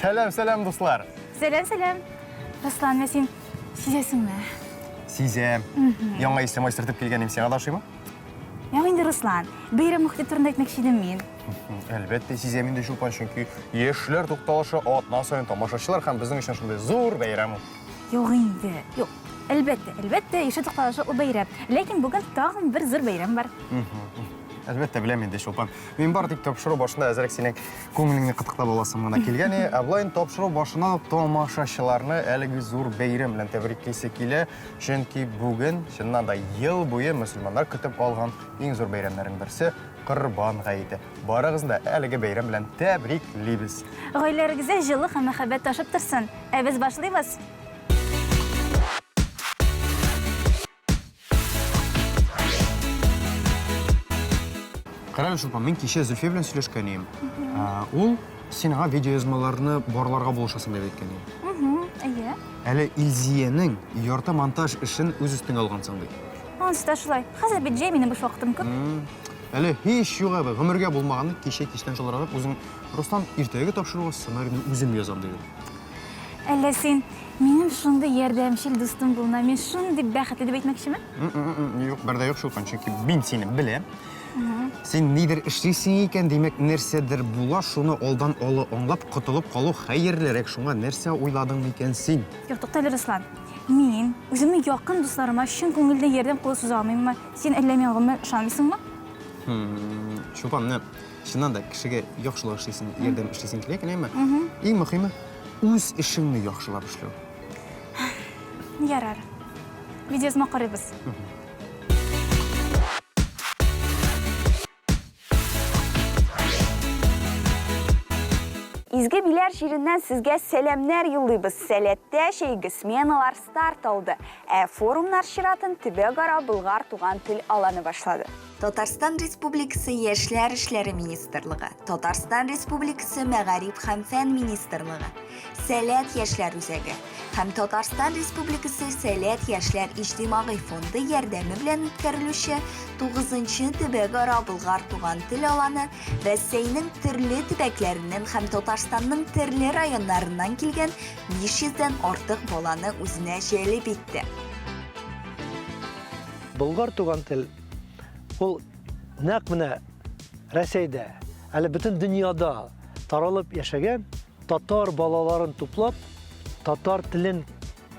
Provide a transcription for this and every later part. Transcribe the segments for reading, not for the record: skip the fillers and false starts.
Сәлам, сәлам, дуслар! Сәлам, сәлам! Руслан, менә син сизәсеңме? Сизәм. Яңа исле май сөртеп килгән идем, сиңа да ошыймы? Юк инде, Руслан, бәйрәм мохите турында әйтмәкче идем мин. Әлбәттә, сизәм инде, Чулпан, чөнки яшьләр тукталышы атна саен тамашачылар һәм безнең өчен шундый зур бәйрәм ул. Юк инде, юк. Әлбәттә, әлбәттә, яшьләр тукталышы ул бәйрәм. Ләкин бүген тагын бер зур бәйрәм бар. Әлбәттә, беләм инде, Чулпан. Мин бары тик тапшыру башында әзрәк синең күңелеңне кытыклап аласым гына килгән. Ә болай инде тапшыру башыннан ук тамашачыларны әлеге зур бәйрәм белән тәбриклисе килә. Чөнки бүген, чыннан да, ел буе мөселманнар көтеп алган иң зур бәйрәмнәрнең берсе Корбан гаете. Барыгызны да әлеге бәйрәм белән тәбриклибез. Гаиләләрегездә җылы һәм мәхәббәт ташып торсын. Ә без башлыйбыз! Карале, Чулпан, мин кичә Зөлфия белән сөйләшкән идем. Ул син аңа видеоязмаларны барларга булышасың дип әйткән иде. Әйе. Әле Илзиянең ярты монтаж эшен үз өстеңә алгансың ди. Анысы да шулай. Хәзер бит җәй, минем буш вакытым күп. Әле һич юк әле, гомергә булмаганны кичә кичтән шылтыратып, үзең Руслан, иртәгәге тапшыруга сценарийны үзем язам диде. Әллә син минем шундый ярдәмчел дустым булуына мин шундый бәхетле дип әйтмәкчеме? Юк, бер дә юк, Чулпан, чөнки мин сине беләм. Син нидер эшлисең икән, димәк, нәрсәдер була, шуны алдан алы аңлап, котылып калу хәерлерәк. Шуңа нәрсә уйладың микән син? Юк, тукта әле, Руслан. Мин үземнең якын дусларыма чын күңелдән ярдәм кулы суза алмыйммы? Син әллә миңа гомумән ышанмыйсыңмы? Чулпан, менә Чыннан да, кешегә яхшылык эшлисең, ярдәм эшлисең килә икән, әмма иң мөһиме үз эшеңне яхшылап эшләү. Ярар. Видеоязма карыйбыз. Изге Биләр җиреннән сезгә сәламнәр юллыйбыз. Сәләттә җәйге сменалар старт алды. Ә форумнар чиратын төбәкара Болгар туган тел аланы башлады. Татарстан Республикасы Яшьләр эшләре министрлыгы, Татарстан Республикасы Мәгариф һәм фән министрлыгы, Сәләт яшьләр үзәге һәм Татарстан Республикасы Сәләт яшьләр иҗтимагый фонды ярдәме белән үткәрелүче 9 төбәкара Болгар туган тел аланы Рәсәйнең төрле төбәкләреннән һәм Татарстанның төрле районнарыннан килгән 500 дән артык баланы үзенә җәлеп итте. Болгар туган тел Ул нәкъ менә Рәсәйдә, әле бөтен дөньяда таралып яшәгән татар балаларын туплап, татар телен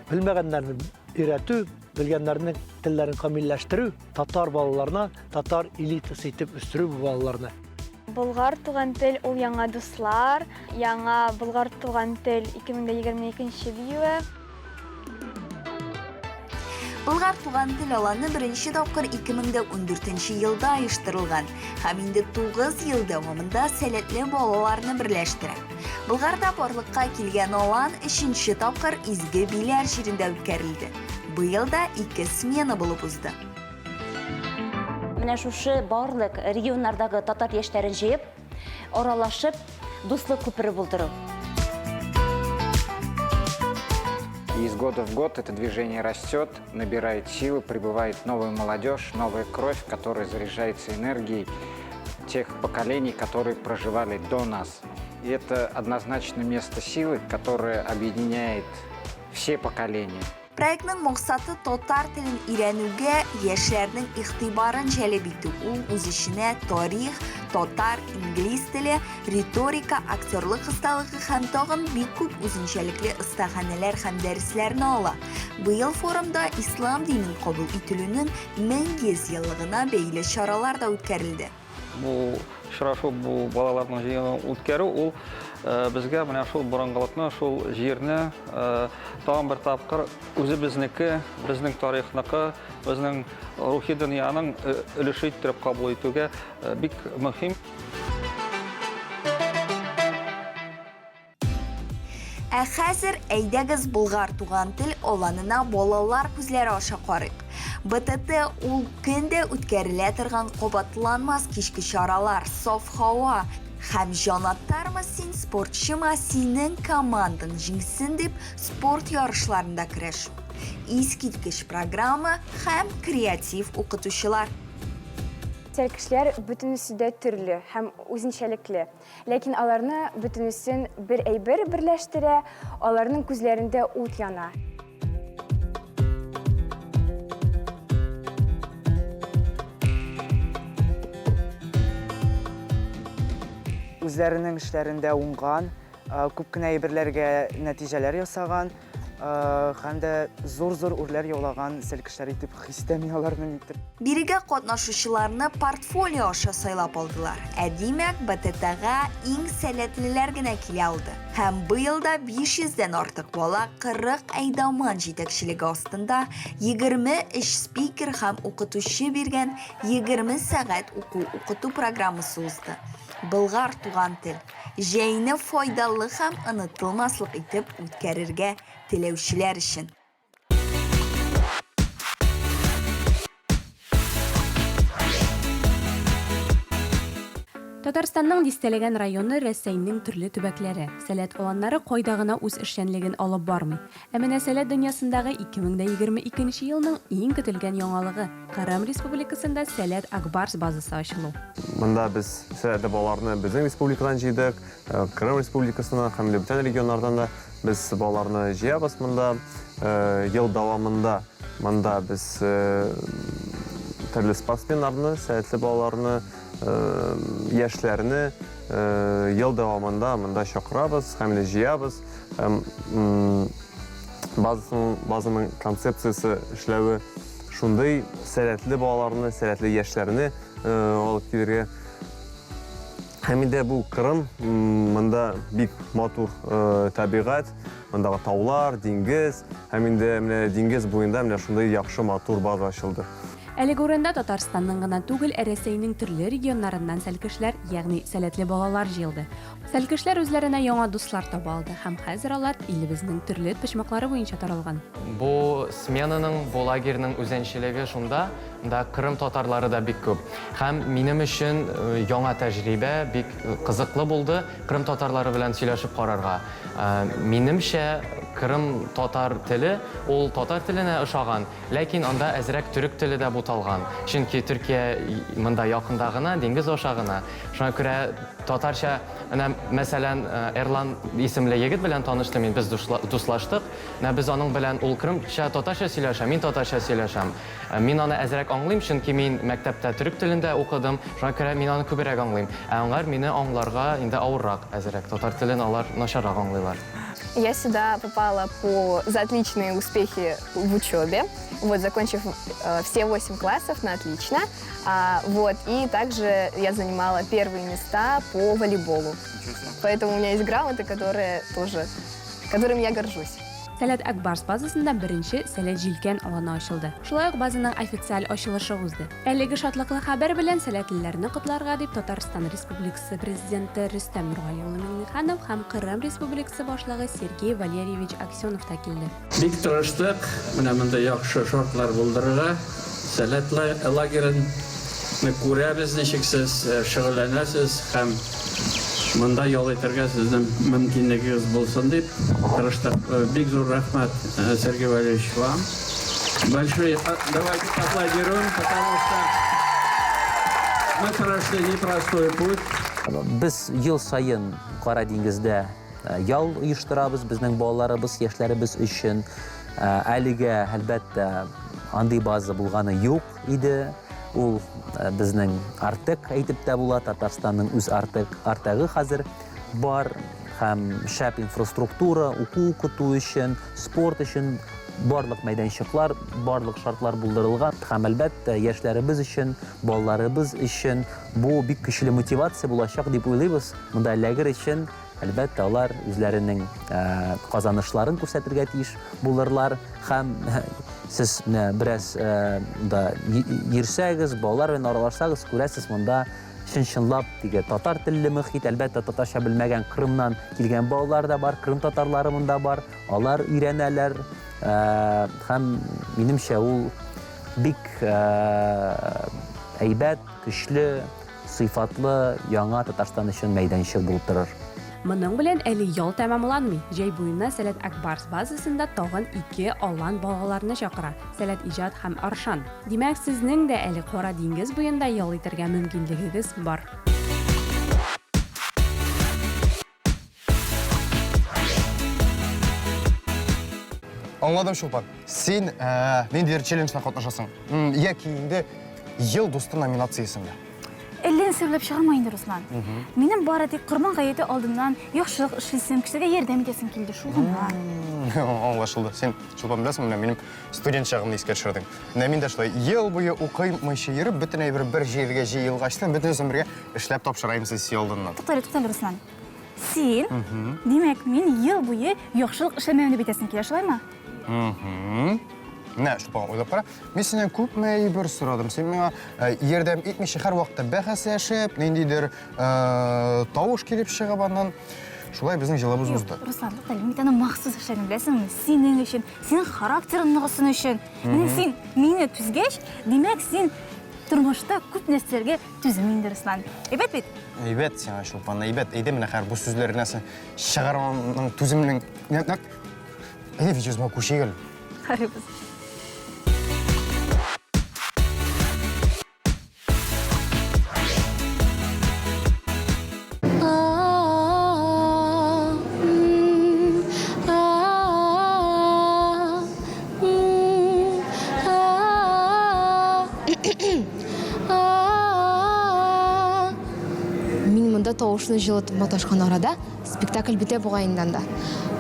белмәгәннәрне өйрәтү, белгәннәрнең телләрен камилләштерү, татар балаларына татар элитасы итеп үстерү бу балаларны. Болгар туган тел ул яңа дуслар, яңа Болгар туган тел 2022 биюе. Болгар туган тел аланы беренче тапкыр 2014 елда оештырылган һәм инде 9 ел дәвамында сәләтле балаларны берләштерә. Болгарда барлыкка килгән алан өченче тапкыр Изге Биләр җирендә үткәрелде. Быел да ике смена булып узды. Менә шушы барлык регионнардагы татар яшьләрен җыеп, аралашып, дуслык күпере булдыру. И из года в год это движение растет, набирает силы, прибывает новая молодежь, новая кровь, которая заряжается энергией тех поколений, которые проживали до нас. И это однозначно место силы, которое объединяет все поколения. Проектның максаты татар телен өйрәнүгә яшьләрнең игътибарын җәлеп итү. Ул үз эченә тарих, татар, инглиз теле, риторика, актерлык осталыгы һәм тагын бик күп үзенчәлекле остаханәләр һәм дәресләрне ала. Быел форумда ислам динен кабул ителүнең 1100 еллыгына бәйле чаралар да үткәрелде. Бу очрашу, бу балаларның җыенын үткәрү, ул э, безгә менә шул борынгылыкны, шул җирне э, тагын бер тапкыр үзебезнеке, безнең тарихныкы, безнең рухи дөньяның э, өлеше иттереп кабул итүгә бик мөһим. Ә хәзер әйдәгез Болгар туган тел аланына балалар күзләре аша карыйк. БТТ ул көндә үткәрелә торган кабатланмас кичке чаралар, саф һава һәм җанатармы син, спортчымы, синең командаң җиңсен дип спорт ярышларында көрәшү. Искиткеч программа һәм креатив укытучылар. Сәлкешләр бөтенесе дә төрле һәм үзенчәлекле. Ләкин аларны бөтенесен бер әйбер берләштерә, аларның күзләрендә ут яна. Үзләренең эшләрендә уңган, күп кенә әйберләргә нәтиҗәләр ясаган һәм дә зур-зур үрләр яулаган сәлкешләр итеп хис итәм мин аларны никтер. Бирегә катнашучыларны портфолио аша сайлап алдылар. Ә димәк, БТТга иң сәләтлеләр генә килә алды. Һәм быел да 500 дән артык бала 40 әйдаман җитәкчелеге астында 23 спикер һәм укытучы биргән 20 сәгать уку-укыту программасы узды. Болгар туган тел. Җәйне файдалы һәм онытылмаслык итеп үткәрергә теләүчеләр өчен. Татарстанның дистәләгән районы Рәсәйнең төрле төбәкләре. Сәләт аланнары кайда гына үз эшчәнлеген алып бармый. Ә менә Сәләт дөньясындагы 2022 нче елның иң көтелгән яңалыгы, Кырым Республикасында Сәләт Акбарс базасы ачылу. Монда без сәләтле балаларны безнең республикадан җыйдык, Кырым Республикасыннан һәм инде бүтән регионнардан да без балаларны җыябыз монда. Ел дәвамында монда без төрле спортсменнарны, сәләтле балаларны, яшьләрне ел дәвамында монда чакырабыз һәм инде җыябыз. Һәм базасының, базаның концепциясе эшләве шундый сәләтле балаларны, сәләтле яшьләрне алып килергә. Һәм инде бу Кырым, монда бик матур табигать, мондагы таулар, диңгез, һәм инде менә диңгез буенда менә шундый яхшы матур база ачылды. Әлеге урында Татарстанның гына түгел, ә Рәсәйнең төрле регионнарыннан сәлкешләр, ягъни сәләтле балалар җыелды. Сәлкешләр үзләренә яңа дуслар таба алды һәм хәзер алар илебезнең төрле почмаклары буенча таралган. Бу сменаның, бу лагерьның үзенчәлеге шунда, монда Кырым татарлары да бик күп. Һәм минем өчен яңа тәҗрибә, бик кызыклы булды Кырым татарлары белән сөйләшеп карарга. Минемчә, кырым татар теле ул татар теленә ошаган, ләкин анда әзрәк төрек теле дә буталган. Чөнки Төркия монда якында гына, диңгез аша гына. Шуңа күрә Татарча, менә, мәсәлән, Эрлан исемле егет белән таныштым мин, без дуслаштык. Менә без аның белән, ул крымча, татарча сөйләшә, мин татарча сөйләшәм. Мин аны әзрәк аңлыйм, чөнки мин мәктәптә төрек телендә укыдым, шуңа күрә мин аны күбрәк аңлыйм. Ә аңар мине аңларга инде авыррак әзрәк, татар телен алар начаррак аңлыйлар. Я сюда попала по за отличные успехи в учебе, вот, закончив все 8 классов на отлично. А, вот, и также я занимала первые места по волейболу. Поэтому у меня есть грамоты, которые тоже, которыми я горжусь. Сәләт Акбарс базасында беренче Сәләт җилкән аланы ачылды. Шулай ук базаның официаль ачылышы узды. Әлеге шатлыклы хәбәр белән сәләтлеләрне котларга дип Татарстан Республикасы Президенты Рөстәм Нургали улы Миңнеханов һәм Кырым Республикасы Башлыгы Сергей Валерьевич Аксенов та килде. Бик тырыштык, менә монда яхшы шартлар булдырырга. Сәләт лагерен күрәбез, ничек сез шөгыльләнәсез һәм монда ял итәргә сезнең мөмкинлегегез булсын дип тырыштык. Бик зур рәхмәт, Сергей Валерьевич, вам. Большой, давайте поаплодируем, потому что мы прошли непростой путь. Без ел саен Кара диңгездә Ял оештырабыз безнең балаларыбыз, яшьләребез өчен. Әлегә, әлбәттә, андый база булганы юк иде. Ул безнең Артек әйтеп тә була, Татарстанның үз Артек, Артегы хәзер бар һәм шәп инфраструктура, уку укыту өчен, спорт өчен барлык мәйданчыклар, барлык шартлар булдырылган һәм, әлбәттә, яшьләребез өчен, балаларыбыз өчен бу бик көчле мотивация булачак дип уйлыйбыз. Монда эләгер өчен, әлбәттә, алар үзләренең казанышларын күрсәтергә тиеш булырлар һәм сез менә бераз монда йөрсәгез, балалар белән аралашсагыз, күрәсез, монда чын-чынлап теге татар телле мөхит, әлбәттә, татарча белмәгән Крымнан килгән балалар да бар, Крым татарлары монда бар, алар өйрәнәләр һәм, минемчә, ул бик әйбәт, көчле, Сыйфатлы яңа Татарстан өчен мәйданчык булып торыр. Моның белән әле ял тәмамланмый. Җәй буена Сәләт Ак Барс базасында тагын ике алан балаларны чакыра, Сәләт Иҗат һәм Аршан. Димәк, сезнең дә әле Кара диңгез буенда ял итәргә мөмкинлегегез бар. Аңладым, Чулпан. Син э, ниндидер челленджда катнашасың. Яки инде Ел дусты номинациясендә. Әллә нәрсә уйлап чыгарма инде, Руслан. Минем бары тик Корбан гаете алдыннан яхшылык эшлисем, кешеләргә ярдәм итәсем килде, шул гына. Аңлашылды. Син, Чулпан, беләсеңме, менә минем студент чагымны искә төшердең. Менә мин дә шулай ел буе укыймыйча йөреп, бөтен әйбер бер җиргә җыелгачтан, бөтенесен бергә эшләп тапшырайм сессия алдыннан. Туктале, туктале, Руслан. Син, димәк, мин ел буе яхшылык эшләмәвем дип әйтәсең килә, шулаймы? Менә, Чулпан, уйлап кара. Мин синнән күпме әйбер сорадым. Син миңа э, ярдәм итмичә һәрвакытта бәхәсләшеп, ниндидер э, тавыш килеп чыгып аннан. Шулай безнең җылыбыз узды. Руслан, туктале, мин бит аны махсус эшләдем, беләсеңме? Синең өчен, синең характерың ныгысын өчен. Менә син мине түзгәч, димәк, син тормышта күп нәрсәләргә түзем инде, Руслан. Әйбәт бит? Әйбәт сиңа, Чулпан, әйбәт. Әйдә менә хәзер бу сүзләрне син чыгарманың түземнең. Әйдә видеозма күчик әле. Карыйбыз. Мин монда тавышны җылытып маташкан арада Спектакль бетә бугай инде анда.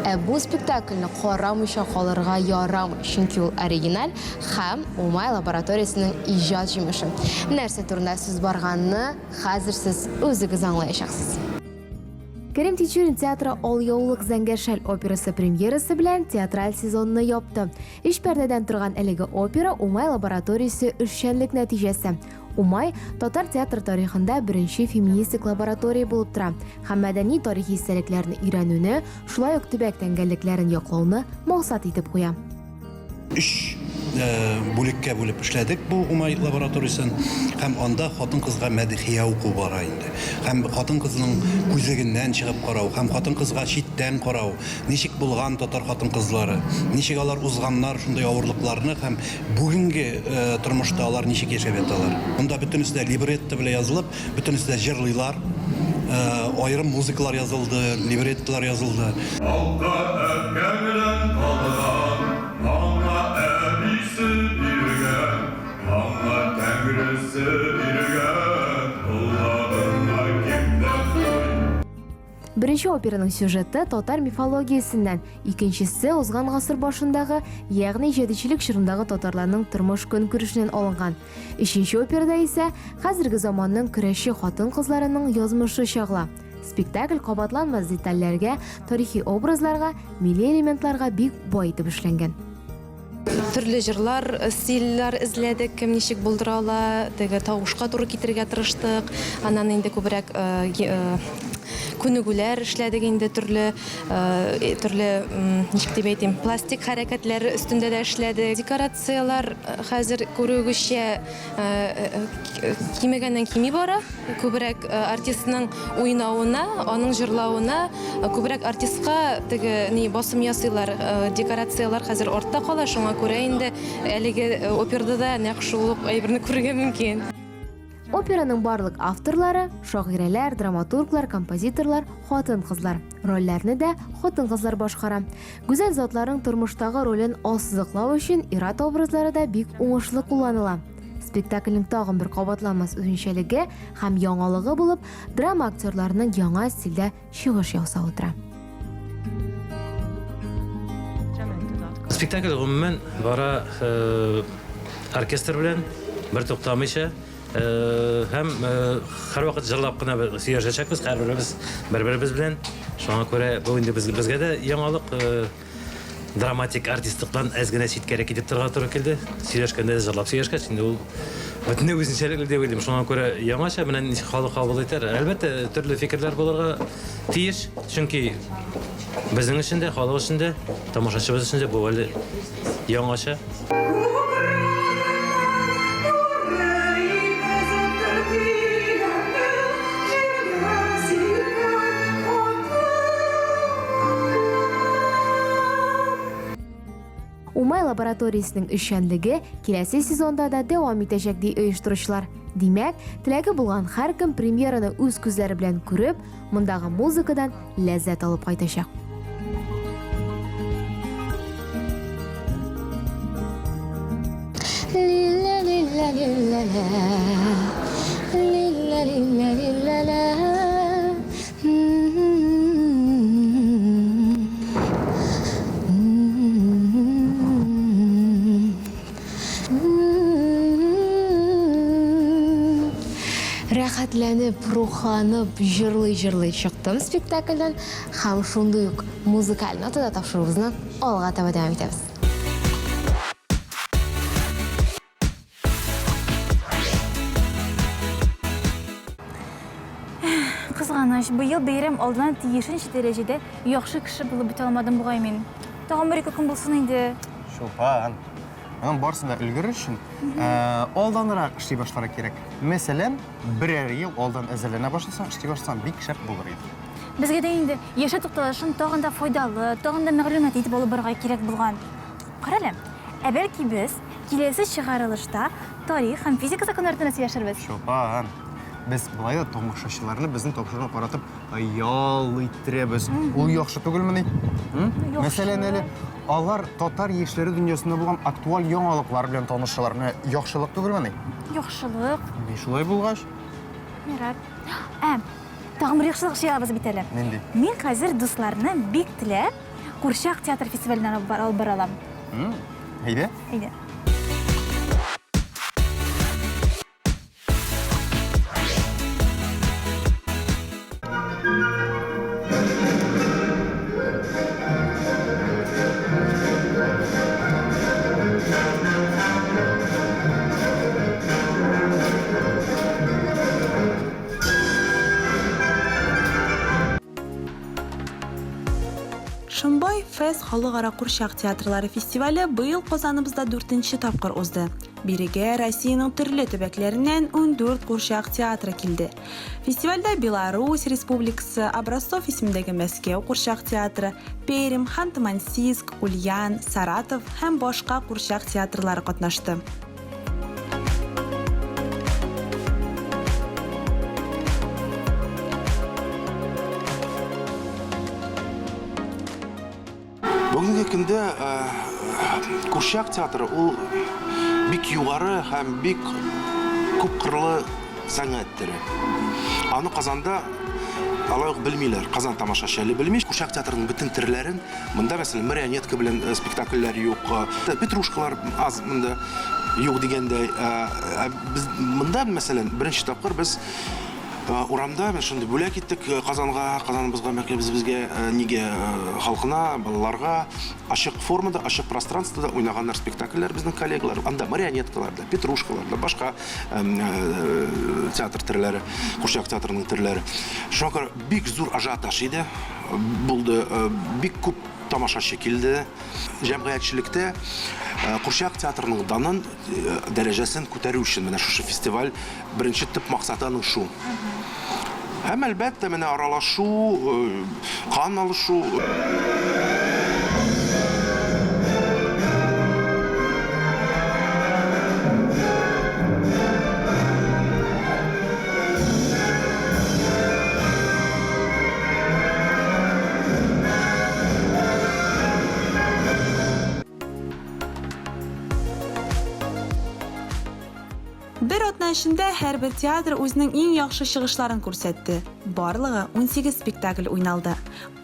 Ә бу спектакльне карамыйча калырга ярамый, чөнки ул оригиналь һәм Умай лабораториясенең иҗат җимеше. Нәрсә турында сүз барганны хәзер сез үзегез аңлаячаксыз. Кәрим Тинчурин театры Алъяулык зәңгәр шәл операсы премьерасы белән театраль сезонны япты. Өч пәрдәдән торган әлеге опера Умай лабораториясе эшчәнлек нәтиҗәсе. Умай, татар театр тарихында беренче феминистик лаборатория булып тора һәм мәдәни-тарихи истәлекләрне өйрәнүне, шулай ук төбәк тәңгәллекләрен яклауны максат итеп куя. Өч бүлеккә бүлеп эшләдек бу Умай лабораториясен һәм анда хатын-кызга мәдхия уку бара инде. Һәм хатын-кызның күзлегеннән чыгып карау, һәм хатын-кызга читтән карау, ничек булган татар хатын-кызлары, ничек алар узганнар шундый авырлыкларны һәм Бүгенге тормышта алар ничек яшәп яталар? Монда бөтенесе дә либретто белән язылып, бөтенесе дә җырлыйлар. Аерым музыкалар язылды, либреттолар язылды. Алка әбкәңнән калган, Аңа әбисе биргән, Аңа Тәңресе биргән, Колагыңа киртә куй. Беренче операның сюжеты татар мифологиясеннән, икенчесе узган гасыр башындагы, ягъни җәдитчелек чорындагы татарларның тормыш-көнкүрешеннән алынган. Өченче операда исә хәзерге заманның көрәшче хатын-кызларының язмышы чагыла. Спектакль кабатланмас детальләргә, тарихи образларга, милли элементларга бик бай итеп эшләнгән. Төрле җырлар, стильләр эзләдек, кем ничек булдыра ала, теге тавышка туры китерергә тырыштык. Аннан инде күбрәк күнегүләр эшләдек инде төрле төрле ничек дип әйтим, пластик хәрәкәтләр өстендә дә эшләдек. Декорацияләр хәзер күрүегезчә кимегәннән кими бара. Күбрәк артистның уйнавына, аның җырлавына, күбрәк артистка теге ни басым ясыйлар. Декорацияләр хәзер артта кала, шуңа күрә инде әлеге операда да нәкъ шул ук әйберне күрергә мөмкин. Операның барлык авторлары, шагыйрәләр, драматурглар, композиторлар, хатын-кызлар. Рольләрне дә хатын-кызлар башкара. Гүзәл затларның тормыштагы ролен ассызыклау өчен ир-ат образлары да бик уңышлы кулланыла. Спектакльнең тагын бер кабатланмас үзенчәлеге һәм яңалыгы булып, драма актерларының яңа стильдә чыгыш ясавы тора. Спектакль гомумән бара э, оркестр белән, бер туктамыйча. Э, һәм э, һәрвакыт җырлап кына сөйләшәчәкбез һәрберебез бер-беребез белән. Шуңа күрә бу инде безгә дә яңалык э, драматик артистлыктан әз генә читкәрәк китеп торырга туры килде. Сөйләшкәндә дә җырлап сөйләшкәч, инде ул бөтенләй үзенчәлекле дип уйлыйм. Шуңа күрә яңача менә ничек халык кабул итәр. Әлбәттә, төрле фикерләр булырга тиеш, чөнки безнең өчен дә, халык өчен дә, тамашачыбыз өчен дә бу әле яңача. лабораториясенең эшчәнлеге киләсе сезонда да дәвам итәчәк, ди оештыручылар. Димәк, теләге булган һәркем премьераны үз күзләре белән күреп, мондагы музыкадан ләззәт алып кайтачак. Рәхәтләнеп, рухланып, җырлый-җырлый чыктым спектакльдән һәм шундый ук музыкаль нотада тапшыруыбызны алга таба дәвам итәбез. Кызганыч, быел бәйрәм алдыннан тиешенчә дәрәҗәдә яхшы кеше булып бетә алмадым бугай мин. Тагын бер-ике көн булсын инде. Чулпан, моның барысын да өлгерер өчен, э, алданрак эшли башларга кирәк. Мәсәлән, берәр ел алдан әзерләнә башласаң, эшли башласаң, бик шәп булыр иде. Безгә дә инде яшәү тукталышын тагын да файдалы, тагын да мәгълүмати итеп алып барырга кирәк булган. Карале, ә бәлки без киләсе чыгарылышта тарих һәм физика законнары турында сөйләшербез? Чулпан, без болай да тамашачыларны безнең тапшыруга каратып ял иттерәбез. Ул яхшы түгелмени? Мәсәлән, әле алар татар яшьләре дөньясында булган актуаль яңалыклар белән танышалар. Менә яхшылык түгелмени? Яхшылык. Ни шулай булгач? Ярар. Ә, тагын бер яхшылык җыябыз бит әле. Нинди? Мин хәзер дусларны бик теләп Курчак театр фестиваленә алып бара алам. Әйдә. Әйдә. Шомбай Фест халыкара курчак театрлары фестивале быел Казаныбызда дүртенче тапкыр узды. Бирегә Россиянең төрле төбәкләреннән 14 курчак театры килде. Фестивальдә Беларусь Республикасы, Образцов исемендәге Мәскәү курчак театры, Пермь, Ханты-Мансийск, Ульян, Саратов һәм башка курчак театрлары катнашты. Бүгенге көндә курчак театры ул бик югары һәм бик күпкырлы сәнгать төре. Аны Казанда алай ук белмиләр. Казан тамашачы әле белми. Курчак театрының бөтен төрләрен Монда, мәсәлән, марионетка белән э, спектакльләр юк, э, петрушкалар аз монда юк дигәндәй. Э, ә без монда, мәсәлән, беренче тапкыр без урамда менә шундый бүләк иттек Казанга, Казаныбызга, мәркәзебезгә, нигә халкына, балаларга ачык формада, ачык пространствода уйнаганнар спектакльләр безнең коллегалар. Анда марионеткалар да, петрушкалар да, башка театр төрләре, курчак театрының төрләре. Шуңа күрә бик зур ажиотаж иде. Булды. Бик күп тамашачы килде. Җәмгыятьчелектә курчак театрының данын, дәрәҗәсен күтәрү өчен менә шушы фестиваль беренче төп максаты аның шул. Һәм әлбәттә, менә аралашу, кан алышу. Бер атна эчендә һәрбер театр үзенең иң яхшы чыгышларын күрсәтте. Барлыгы 18 спектакль уйналды.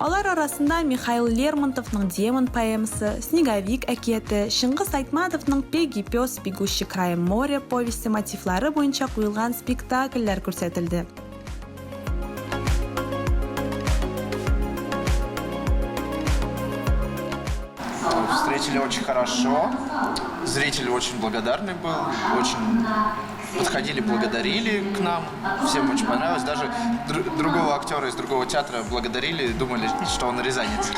Алар арасында Михаил Лермонтовның Демон поэмасы, Снеговик әкияте, Чыңгыз Айтматовның Пегий пес, бегущий краем моря повесте мотивлары буенча куелган спектакльләр күрсәтелде. Встретили очень хорошо. Зритель очень благодарный был, очень подходили, благодарили к нам. Всем очень понравилось. Даже другого актера из другого театра благодарили, думали, что он рязанец.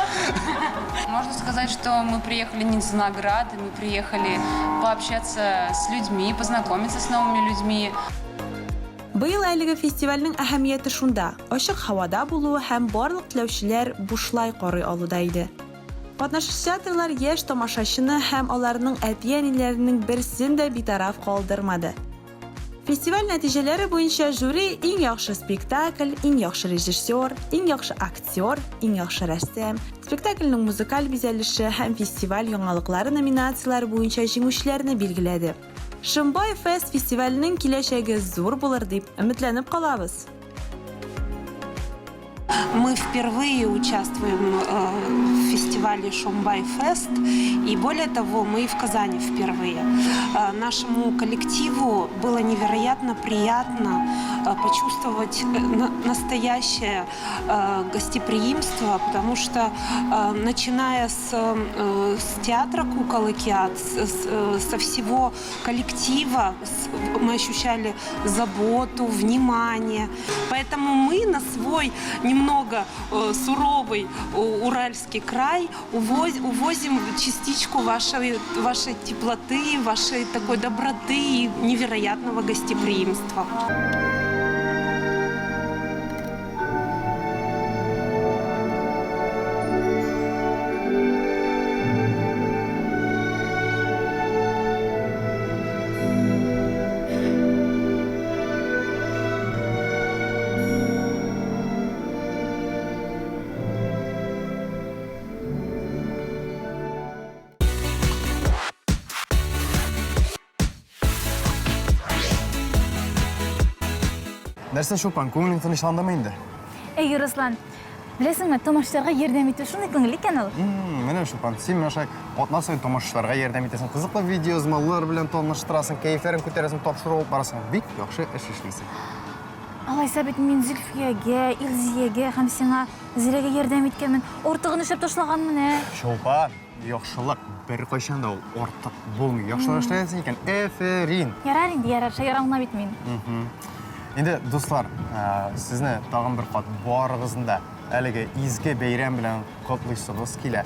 Можно сказать, что мы приехали не за награды, мы приехали пообщаться с людьми, познакомиться с новыми людьми. Быел әлеге фестивальнең әһәмияте шунда, ачык һавада булуы һәм барлык теләүчеләр бушлай карый алуда иде. Катнашучы театрлар яшь тамашачыны һәм аларның әти-әниләренең берсен дә битараф калдырмады. Фестиваль нәтиҗәләре буенча жюри иң яхшы спектакль, иң яхшы режиссер, иң яхшы актер, иң яхшы рәссам, спектакльнең музыкаль бизәлеше һәм фестиваль яңалыклары номинацияләре буенча җиңүчеләрне билгеләде. Шомбай фест фестиваленең киләчәге зур булыр дип өметләнеп калабыз. Мы впервые участвуем э, в фестивале Шомбай Фест, и более того, мы и в Казани впервые. Э, нашему коллективу было невероятно приятно э, почувствовать настоящее гостеприимство, потому что начиная с, с театра «Кукол Океан», со всего коллектива мы ощущали заботу, внимание. Поэтому мы на свой немного суровый уральский край увозим частичку вашей, вашей теплоты, вашей такой доброты и невероятного гостеприимства. Нәрсә, Чулпан, күңелең тынычландымы инде? Әйе, Руслан. Беләсеңме, тамашачыларга ярдәм итү шундый күңелле икән ул. Менә, Чулпан, син менә шулай атна саен тамашачыларга ярдәм итәсең, кызыклы видеоязмалар белән таныштырасың, кәефләрен күтәрәсең, тапшыру алып барасың. Бик яхшы эш эшлисең. Алайса бит мин Зөлфиягә, Илзиягә һәм сиңа Зиләгә ярдәм иткәнмен. Артыгын эшләп ташлаганмын, ә. Чулпан, яхшылык беркайчан да ул артык булмый. Яхшылык эшләгәнсең икән, әфәрин! Ярар инде, ярар, шаярам гына бит мин. Инде, дуслар, сезне тагын бер кат барыгызны да әлеге изге бәйрәм белән котлыйсыбыз килә.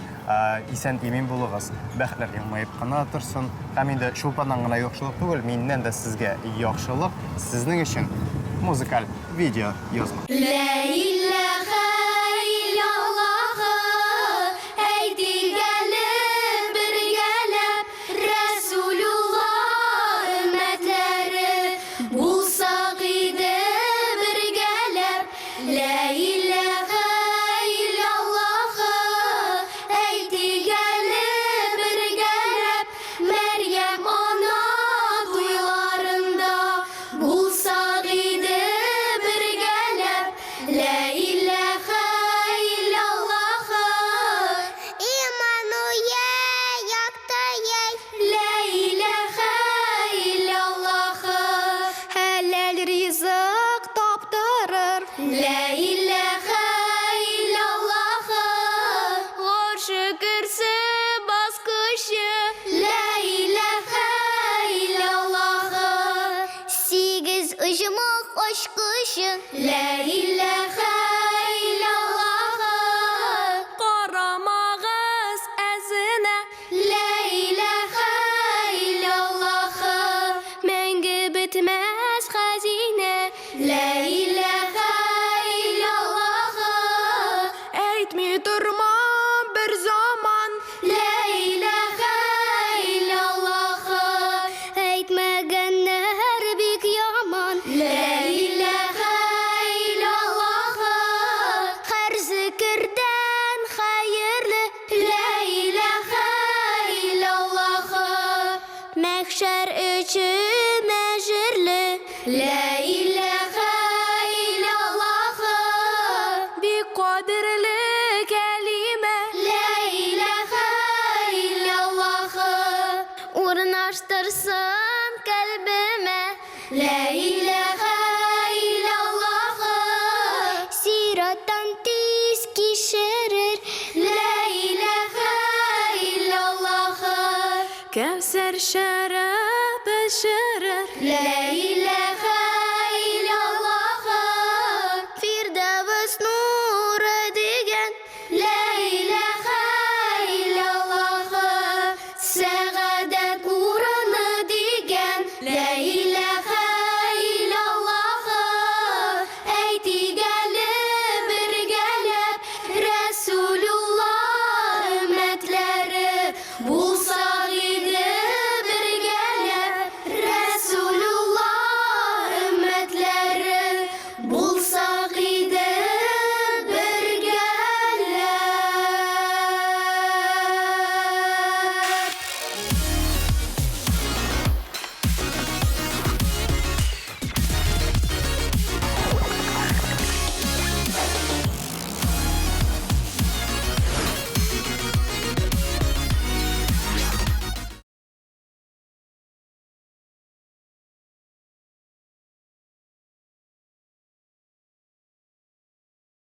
Исән-имин булыгыз, бәхетләр елмаеп кына торсын. Һәм инде Чулпаннан гына яхшылык түгел, миннән дә сезгә яхшылык, сезнең өчен музыкаль видео язма. Лә иләхә илляллаһы, әйтик әле бергәләп, Рәсүлулла өммәтләре, булсак иде бергәләп. Лә иләхә илляллаһы, әйтик әле бергәләп, Мәрьям ана туйларында булсак иде бергәләп. Лә иләхә илляллаһы. Имануе якты ей. Лә иләхә илляллаһы. Хәләл ризык таптырыр. Лә иләхә илляллаһы. Гарше көрсе баскычы. Лә иләхә илляллаһы. Сигез оҗмах ачкычы. Лә иләхә.